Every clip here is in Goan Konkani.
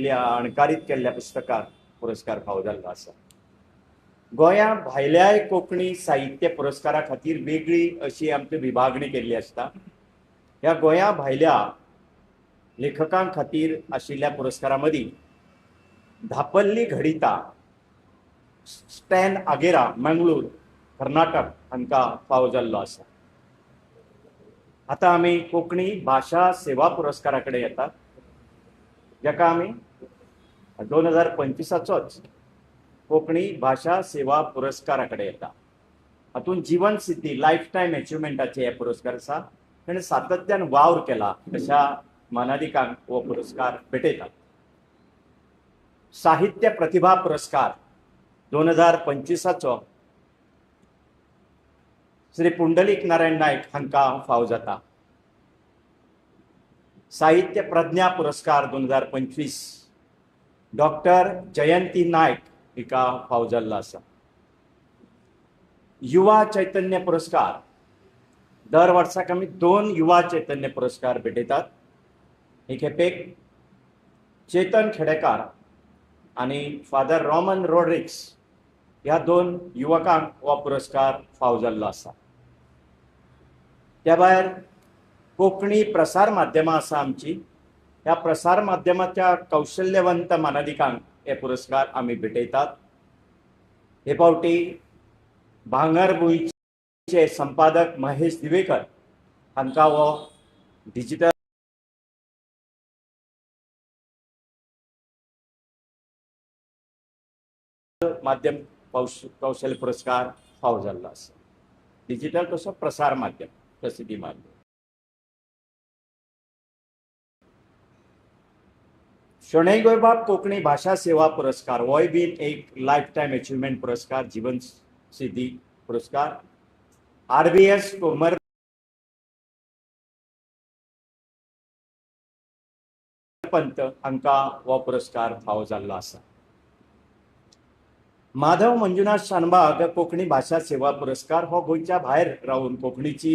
अणकारीत केल्ल्या पुस्तकाक पुरस्कार फावो जाल्लो आसा. गोंया भायल्याय कोंकणी साहित्य पुरस्कारा खातीर वेगळी अशी आमची विभागणी केल्ली आसता. ह्या गोंया भायल्या लेखकां खातीर आशिल्ल्या पुरस्कारा मदीं धापल्ली घडिता स्टॅन आगेरा मंगळूर कर्नाटक हांकां फावो जाल्लो आसा. आतां आमी कोंकणी भाशा सेवा पुरस्कारा कडेन येतात, जाका आमी 2025चोच कोंकणी भाशा सेवा पुरस्कारा कडेन येता. हातूंत जिवन सिद्धी लायफ टायम एचिवमेंटाचे हे पुरस्कार आसा. ताणें सातत्यान वावर केला अशा मानादिकांक हो पुरस्कार भेटयतात. साहित्य प्रतिभा पुरस्कार 2025चो श्री पुंडलीक नारायण नायक हांकां फावो जाता. साहित्य प्रज्ञा पुरस्कार 2025 डॉक्टर जयंती नायक हिका फावो जाल्लो आसा. युवा चैतन्य पुरस्कार दर वर्साक आमी 2 युवा चैतन्य पुरस्कार भेटयतात. हे खेपेक चेतन खेडेकार आनी फादर रोमन रॉड्रिक्स ह्या 2 युवकांक हो पुरस्कार फावो जाल्लो आसा. त्या भायर कोंकणी प्रसार माध्यमां आसा आमची. ह्या प्रसार माध्यमाच्या कौशल्यवंत मानादिकांक हे पुरस्कार आमी भेटयतात. हे फावटी भांगरभूंयचे संपादक महेश दिवेकर हांकां हो डिजिटल माध्यम कौशल्य पुरस्कार फावो जाल्लो आसा. डिजिटल तसो प्रसार माध्यम प्रसिद्धी माध्यम. शणै गोंयबाब कोंकणी भाशा सेवा पुरस्कार होय बीन एक लायफ टायम एचिवमेंट पुरस्कार, जिवन सिद्धी पुरस्कार. RBS Komarpant हांकां हो पुरस्कार फावो जाल्लो आसा. माधव मंजुनाथ शानबाग कोंकणी भाशा सेवा पुरस्कार हो गोंयच्या भायर रावन कोंकणीची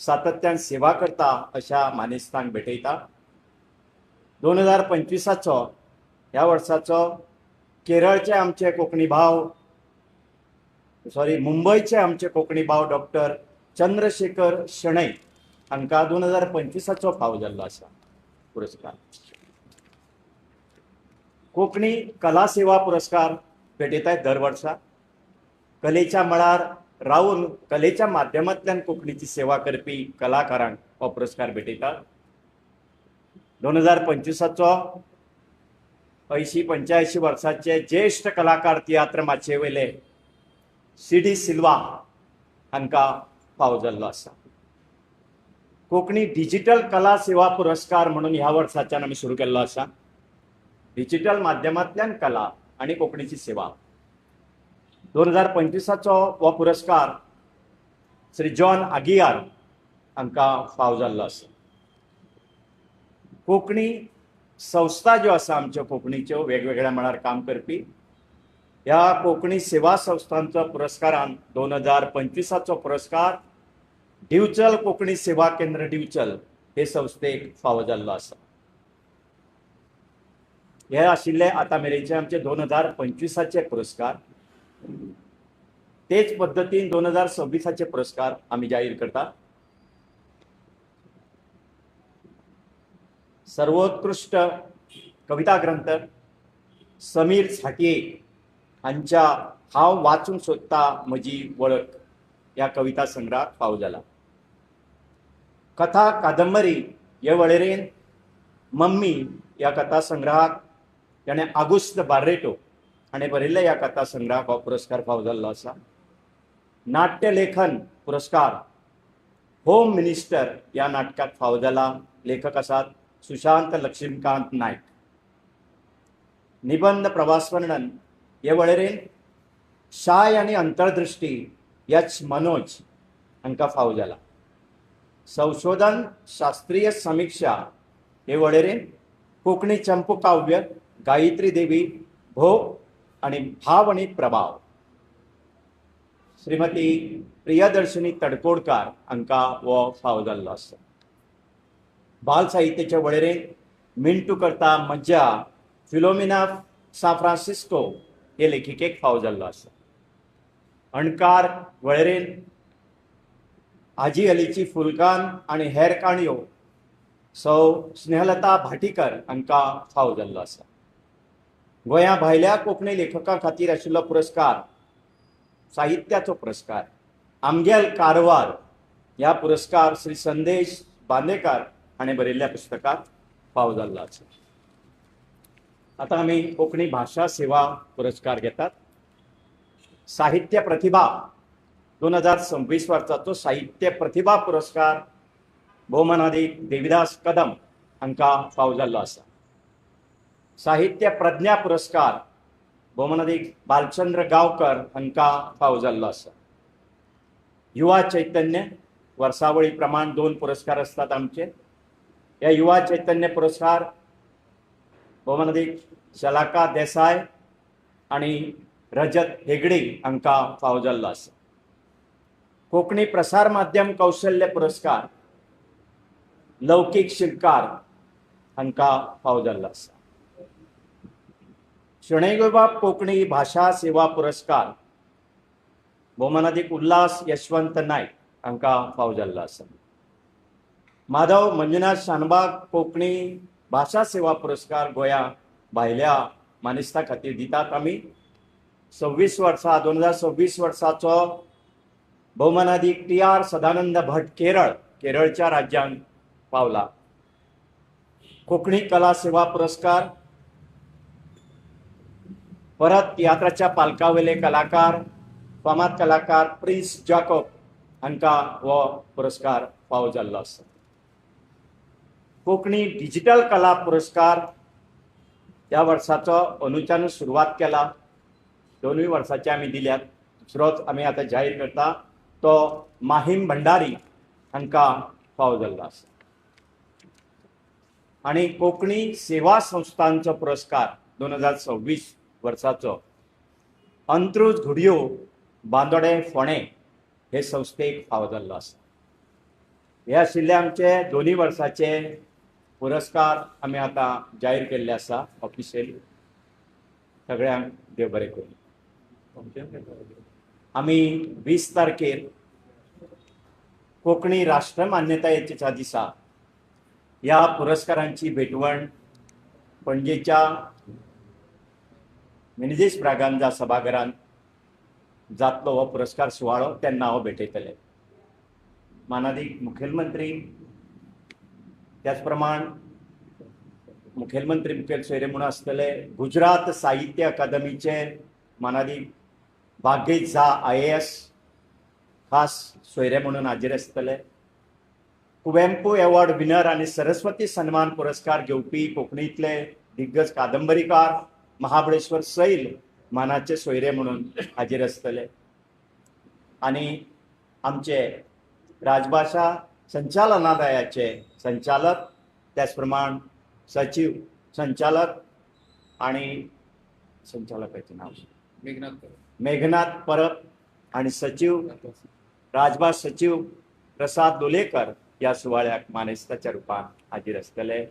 सातत्यान सेवा करता अशा मानेस्तांक भेटयता. 2025चो ह्या वर्साचो केरळचे आमचे कोंकणी भाव मुंबयचे आमचे कोंकणी भाव डॉक्टर चंद्रशेखर शणै हांकां 2025चो फावो जाल्लो आसा पुरस्कार. कोंकणी कला सेवा पुरस्कार भेटयतात दर वर्सा. कलेच्या मळार रावन कलेच्या माध्यमांतल्यान कोंकणीची सेवा करपी कलाकारांक हो पुरस्कार भेटयतात. 2025चो 80-85 वर्साचे ज्येश्ठ कलाकार तियात्र माचयेवयले सी.डी. सिल्वा हांकां फावो जाल्लो आसा. कोंकणी डिजिटल कला सेवा पुरस्कार म्हणून ह्या वर्साच्यान आमी सुरू केल्लो आसा. डिजिटल माध्यमांतल्यान कला आनी कोंकणीची सेवा. 2025चो हो पुरस्कार श्री जॉन आगियार हांकां फावो जाल्लो आसा. कोंकणी संस्था ज्यो आसा आमच्यो कोंकणीच्यो वेगवेगळ्या मळार काम करपी, ह्या कोंकणी सेवा संस्थांचो पुरस्कारान 2025चो पुरस्कार दिवचल कोंकणी सेवा केंद्र दिवचल हे संस्थेक फावो जाल्लो आसा. हे आशिल्ले आतां मेरेनचे आमचे 2025चे पुरस्कार. तेच पद्दतीन 2026चे पुरस्कार आमी जाहीर करता. सर्वोत्कृष्ट कविता ग्रंथ समीर झांटये हांच्या हांव वाचूंक सोदता म्हजी वळख ह्या कविता संग्रहाक फावो जाला. कथा कादंबरी हे वळेरेन मम्मी ह्या कथा संग्रहाक ताणें आगुस्त बार्रेटो हाणें बरयल्ल्या ह्या कथा संग्रहाक हो पुरस्कार फावो जाल्लो आसा. नाट्यलेखन पुरस्कार होम मिनिस्टर ह्या नाटकाक फावो जाला. लेखक आसात सुशांत लक्ष्मीकांत नायक. निबंद प्रवासवर्णन हे वळेरेन शाय आनी अंतर्दृष्टी एच मनोज हांकां फावो जाला. संशोधन शास्त्रीय समिक्षा हे वळेरेन कोंकणी चंपू काव्य गायत्री देवी भो आनी भाव आनी प्रभाव श्रीमती प्रियदर्शिनी तडकोडकार हांकां हो फावो जाल्लो आसा. बाल साहित्याच्या वळेरेन मिंटू करता मज्जा फिलोमिना सा फ्रांसिस्को हे लेखिकेक फावो जाल्लो आसा. अणकार वळेरेन आजी अलीची फुलकान आनी हेर काणयो सौ स्नेहलता भाटीकर हांकां फावो जाल्लो आसा. गोंया भायल्या कोंकणी लेखकां खातीर आशिल्लो पुरस्कार साहित्याचो पुरस्कार आमगेल कारवार ह्या पुरस्कार श्री संदेश बांदेकार हाणें बरयल्ल्या पुस्तकाक फावो जाल्लो आसा. आतां आमी कोंकणी भाशा सेवा पुरस्कार घेतात. साहित्य प्रतिभा 2026 वर्साचो साहित्य प्रतिभा पुरस्कार भोवमानादीक देविदास कदम हांकां फावो जाल्लो आसा. साहित्य प्रज्ञा पुरस्कार भोवमानादीक बालचंद्र गांवकर हांकां फावो जाल्लो आसा. युवा चैतन्य वर्सावळी प्रमाण 2 पुरस्कार आसतात आमचे. ह्या युवा चैतन्य पुरस्कार भोवमानादीक शलाका देसाय आनी रजत हेगडे हांकां फावो जाल्लो आसा. कोंकणी प्रसार माध्यम कौशल्य पुरस्कार लौकीक शिलकार हांकां फावो जाल्लो आसा. शणै गोंयबाब कोंकणी भाशा सेवा पुरस्कार भोवमानादीक उल्हास यशवंत नायक हांकां फावो जाल्लो आसा. माधव मंजुनाथ शानबाग कोंकणी भाशा सेवा पुरस्कार गोंया भायल्या मानेस्ता खातीर दितात आमी. 26 वर्सा 2026 वर्साचो भोवमानादीक टी आर सदानंद भट केरळ, केरळच्या राज्यांत पावला. कोंकणी कला सेवा पुरस्कार परत तियात्राच्या पालकावयले कलाकार फामाद कलाकार प्रिन्स जाकोब हांकां हो पुरस्कार फावो जाल्लो आसा. कोंकणी डिजिटल कला पुरस्कार ह्या वर्साचो अंदूच्यानूच सुरवात केला. 2 वर्साचे आमी दिल्यात. दुसरोच आमी आतां जाहीर करता तो माहीम भंडारी हांकां फावो जाल्लो आसा. आनी कोंकणी सेवा संस्थांचो पुरस्कार 2026 वर्साचो अंत्रुज घुडयो बांदोडे फोंडें हे संस्थेक फावो जाल्लो आसा. हे आशिल्ले आमचे 2 वर्साचे पुरस्कार आमी आतां जाहीर केल्ले आसा ऑफिशियली. सगळ्यांक देव बरें करूं. आमी 20 तारखेर कोंकणी राष्ट्र मान्यतायेच्या दिसा ह्या पुरस्कारांची भेटवण पणजेच्या मिनेझीस ब्रागांजा सभाघरांत जातलो. हो पुरस्कार सुवाळो तेन्ना हो भेटयतले. मानादीक मुखेलमंत्री, त्याच प्रमाण मुखेलमंत्री मुखेल सोयरे म्हणून आसतले. गुजरात साहित्य अकादमीचे मानादीक भाग्येश झा IAS खास सोयरे म्हणून हाजीर आसतले. कुवेम्पू एवॉर्ड विनर आनी सरस्वती सन्मान पुरस्कार घेवपी कोंकणींतले दिग्गज कादंबरीकार महाबळेश्वर सैल मानाचे सोयरे म्हणून हाजीर आसतले. आनी आमचे राजभाशा संचालनालयाचे संचालक, त्याच प्रमाण सचिव संचालक आणि संचालकाचे नाव मेघनाथ परब आणि सचिव राजभास सचिव प्रसाद लोलयेकर ह्या सुवाळ्याक मानेस्ताच्या रुपान हाजीर आसतले.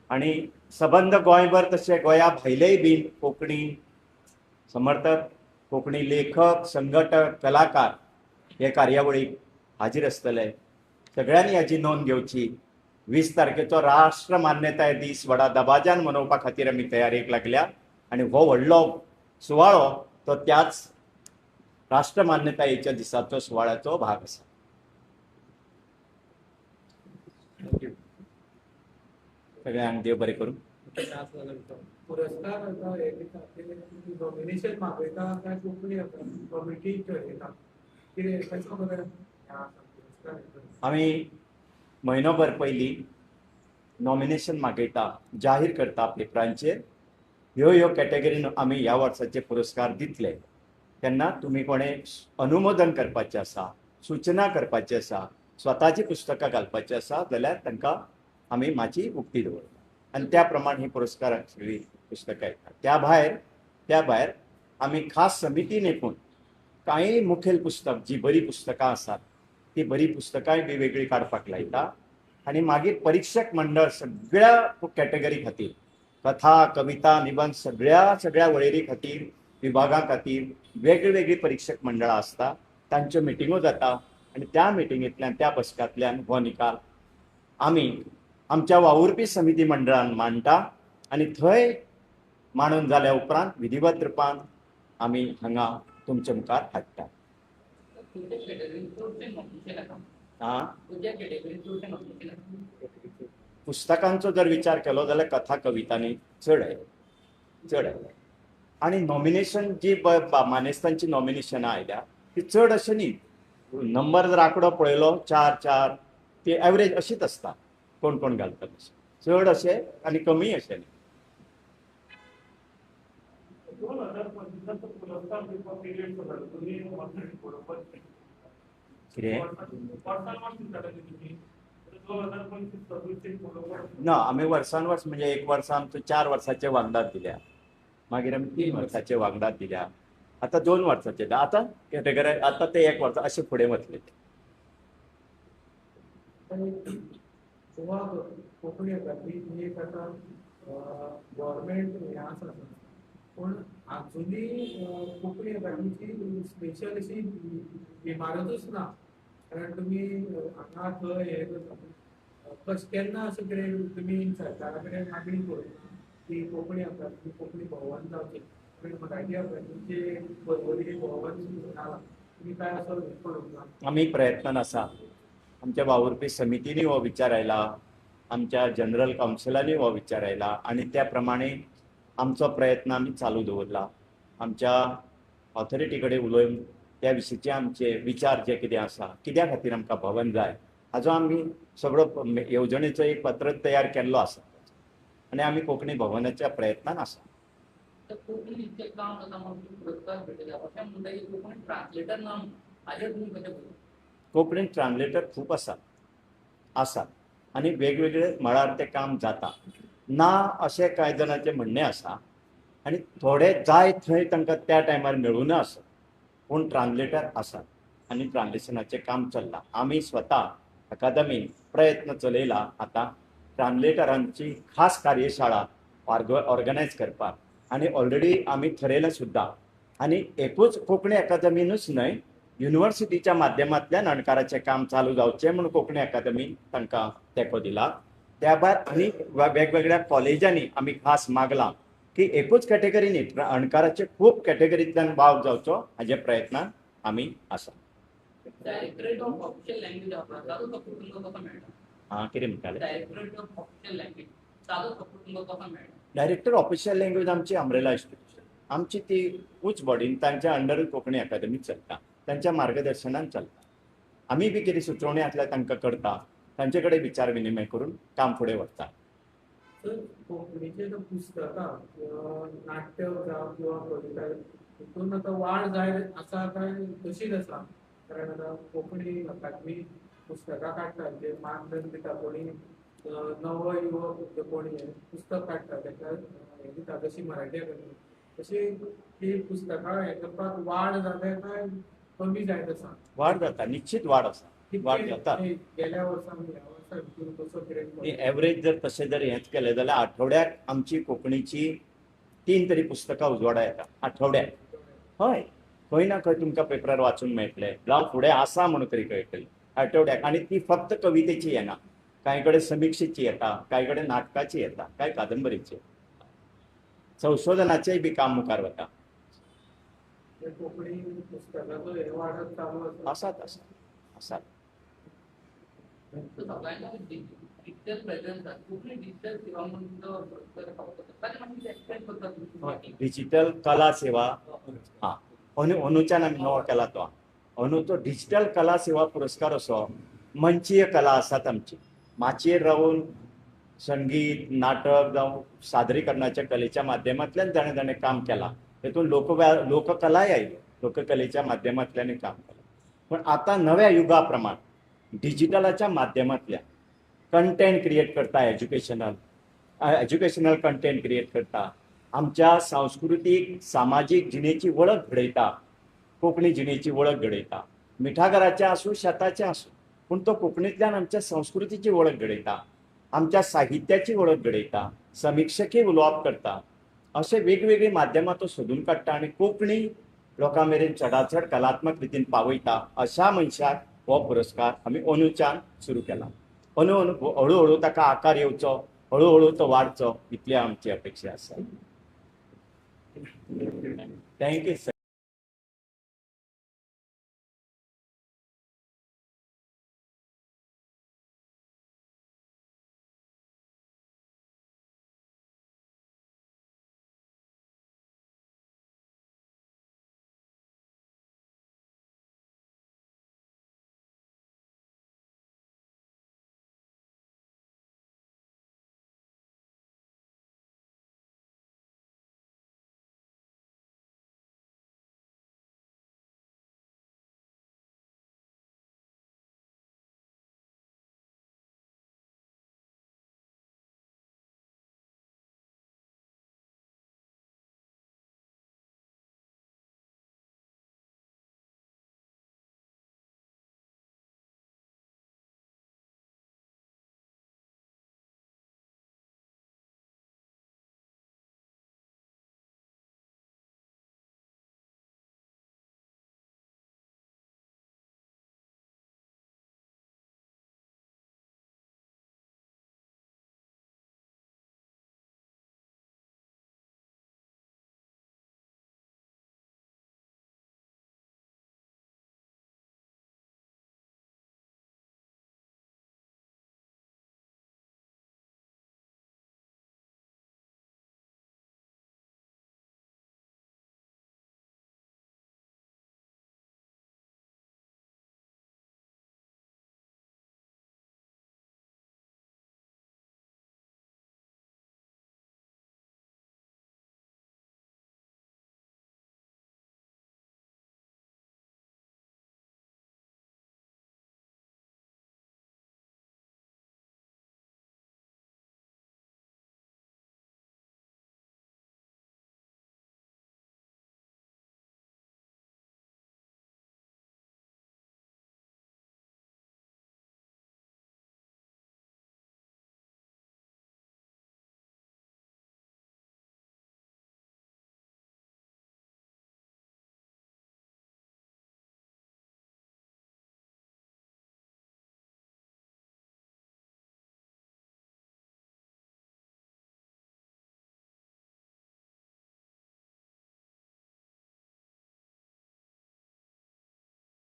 आनी सबंद गोंयभर तशें गोंया भायलेय बीन कोंकणी समर्थक, कोंकणी लेखक, संघटक, कलाकार हे कार्यावळीक हाजीर आसतले. सगळ्यांनी हाची नोंद घेवची. 20 तारखेचो राष्ट्र मान्यताय दीस व्हडा दबाज्यान मनोवपा खातीर आमी तयारेक लागल्या आनी हो व्हडलो सुवाळो तो त्याच राष्ट्र मान्यतायेच्या दिसाचो सुवाळ्याचो भाग आसा. सगळ्यांक देव बरें करूं. पुरस्कार नॉमिनेशन मागयता काय कोंकणी कमिटी ठरयता कितें कसो बरें? आमी म्हयनोभर पयलीं नॉमिनेशन मागयता, जाहीर करता पेपरांचेर. ह्यो ह्यो कॅटेगरीन आमी ह्या वर्साचे पुरस्कार दितले. तेन्ना तुमी कोणें अनुमोदन करपाचें आसा, सुचना करपाची आसा, स्वताची पुस्तकां घालपाची आसा जाल्यार तांकां आमी माची उक्ती दवरता आनी त्या प्रमाण ही पुरस्कार सगळीं पुस्तकां येतात. त्या भायर आमी खास समिती नेमून कांय मुखेल पुस्तक जी बरी पुस्तकां आसात ती बरी पुस्तकांय बी वेगळी काडपाक लायता आनी मागीर परिक्षक मंडळ सगळ्या कॅटेगरी खातीर कथा, कविता, निबंध सगळ्या सगळ्या वळेरी खातीर, विभागां खातीर वेगळी वेगळी परिक्षक मंडळां आसता, तांच्यो मिटिंगो जाता आनी त्या मिटिंगेंतल्यान, त्या बसकांतल्यान हो निकाल आमी आमच्या वावुरपी समिती मंडळान मांडटा आनी थंय मांडून जाल्या उपरांत विधिवत रुपान आमी हांगा तुमच्या मुखार हाडटा. पुस्तकांचो जर विचार केलो जाल्यार कथा कवितांनी चड आयले, चड आयले आनी नॉमिनेशन जी मानेस्तांची नॉमिनेशनां आयल्या ती चड अशें न्ही. नंबर जर आंकडो पळयलो 4 4 ती एवरेज अशीच आसता, कोण कोण घालता तशें, चड अशें आनी कमी अशें न्ही. 2025 पुरस्कार कितें ना, आमी वर्सान वर्स म्हणजे एक वर्सा आमचो 4 वर्साचे वांगडात दिल्या, मागीर आमी 3 वर्साचे वांगडात दिल्या, आतां 2 वर्साचे, आतां कॅटेगरी आतां ते 1 वर्सा अशें फुडें वतले. गोवा कोंकणी अकादमी ही एक आतां गव्हर्मेंट हें आसा, पूण आजुनूय कोंकणी अकादमीची स्पेशल अशी इमारतूच ना. कारण तुमी हांगा थंय हें करता, कशें केन्ना अशें कितें तुमी सरकारा कडेन मागणी करूंक ना की कोंकणी अकादमी, कोंकणी भवन जावचें, कारण मराठी अकादमीचे बरोबरी भवन जाला, तुमी काय असो हें करूंक ना? आमी प्रयत्नान आसा. आमच्या वावुरपी समितींनी हो विचार आयला, आमच्या जनरल कावन्सिलांनी हो विचार आयला आनी त्या प्रमाणे आमचो प्रयत्न आमी चालू दवरला. आमच्या ऑथॉरिटी कडेन उलोवन त्या विशींचे आमचे विचार जे कितें आसा, कित्या खातीर आमकां भवन जाय हाजो आमी सगळो येवजणेचो एक पत्र तयार केल्लो आसा आनी आमी कोंकणी भवनाच्या प्रयत्नान आसा. कोंकणी ट्रान्सलेटर खूब आसात आसात आनी वेगवेगळे मळार तें काम जाता ना अशें कांय जाणांचें म्हणणें आसा आनी थोडे जाय थंय तांकां त्या टायमार मेळूं ना आसत, पूण ट्रान्सलेटर आसात आनी ट्रान्सलेशनाचें काम चल्लां. आमी स्वता अकादमीन प्रयत्न चलयला आतां ट्रान्सलेटरांची खास कार्यशाळा ऑर्गनायज करपाक आनी ऑलरेडी आमी थरयलां सुद्दां. आनी एकूच कोंकणी अकादमीनूच न्हय, युनिवर्सिटीच्या माध्यमांतल्यान अणकाराचें काम चालू जावचें म्हूण कोंकणी अकादमीन तांकां तेंको दिला. त्या भायर आनी वेगवेगळ्या कॉलेजांनी आमी खास मागलां की एकूच कॅटेगरी न्ही, अणकाराचे खूब कॅटेगरींतल्यान वाव जावचो हाजे प्रयत्नान आमी आसा. डायरेक्टरेट ऑफ ऑफिशियल लँग्वेज ताचो सपोर्ट तुमकां कसो मेळटा? हां, कितें म्हणटाले? डायरेक्टरेट ऑफ ऑफिशियल लँग्वेज ताचो सपोर्ट तुमकां कसो मेळटा? डायरेक्टर ऑफिशियल लँग्वेज आमची अम्ब्रेला इन्स्टिट्यूशन, आमची ती उच बॉडी, तांच्या अंडरूच कोंकणी अकादमी चलता, तांच्या मार्गदर्शनान चलता. आमी बी कितें सुचोवणी आसल्यार तांकां करता, तांचे कडेन विचार विनिमय करून काम फुडें व्हरता. सर, कोंकणीचे पुस्तकां, नाट्य जावं किंवा कविता हितून आतां वाड जायत आसा काय तशीच आसा? कारण आतां कोंकणी अकादमी पुस्तकां काडटा, जे मानधन दिता, कोणी नवो युवक कोणी पुस्तक काडटा ताका हें दिता, तशी मराठी अकादमी तशी ती पुस्तकां हें करपाक वाड जाल्या काय कमी जायत आसा? वाड जाता, निश्चित वाड आसा, वाड जाता. गेल्या वर्सा ह्या वर्सा कसो कितें एवरेज जर तशें जर हेंच केलें जाल्यार आठवड्याक आमची कोंकणीची 3 तरी पुस्तकां उजवाडा येता आठवड्याक. हय, खंय ना खंय तुमकां पेपरार वाचूंक मेळटलें, जावं फुडें आसा म्हणून तरी कळटलें आठवड्याक. आनी ती फक्त कवितेची येना, कांय कडेन समिक्षेची येता, कांय कडेन नाटकाची येता, कांय कादंबरीची, संशोधनाचेय बी काम मुखार वता. कोंकणी पुस्तकाचो हे वाडत चालू आसात आसात आसात. डिजिटल कला सेवा, हां, अंदूच्यान आमी नवो केला तो. अंदू तो डिजिटल कला सेवा पुरस्कार असो मंचीय कला आसात आमची, माचयेर रावन संगीत, नाटक जावं सादरीकरणाच्या कलेच्या माध्यमांतल्यान जाणें जाणें काम केलां, तेतून लोककलाय आयल्यो, लोककलेच्या माध्यमांतल्यान काम केलां. पूण आतां नव्या युगा प्रमाण डिजिटलाच्या माध्यमांतल्यान कंटेंट क्रिएट करता, एज्युकेशनल कंटेंट क्रिएट करता, आमच्या सांस्कृतीक सामाजीक जिणेची वळख घडयता, कोंकणी जिणेची वळख घडयता, मिठागराचें आसूं शेताचें आसूं, पूण तो कोंकणींतल्यान आमच्या संस्कृतीची वळख घडयता. आमच्या साहित्याची वळख घडयता, समिक्षकी उलोवप करता, अशे वेगवेगळी माध्यमां तो सोदून काडटा आनी कोंकणी लोकां मेरेन चडात चड कलात्मक रितीन पावयता. अशा मनशाक हो पुरस्कार आमी अंदूच्यान सुरू केला. अंदू अंदू हळू हळू ताका आकार येवचो, हळू हळू तो वाडचो, इतली आमची अपेक्षा आसा. Thank you sir.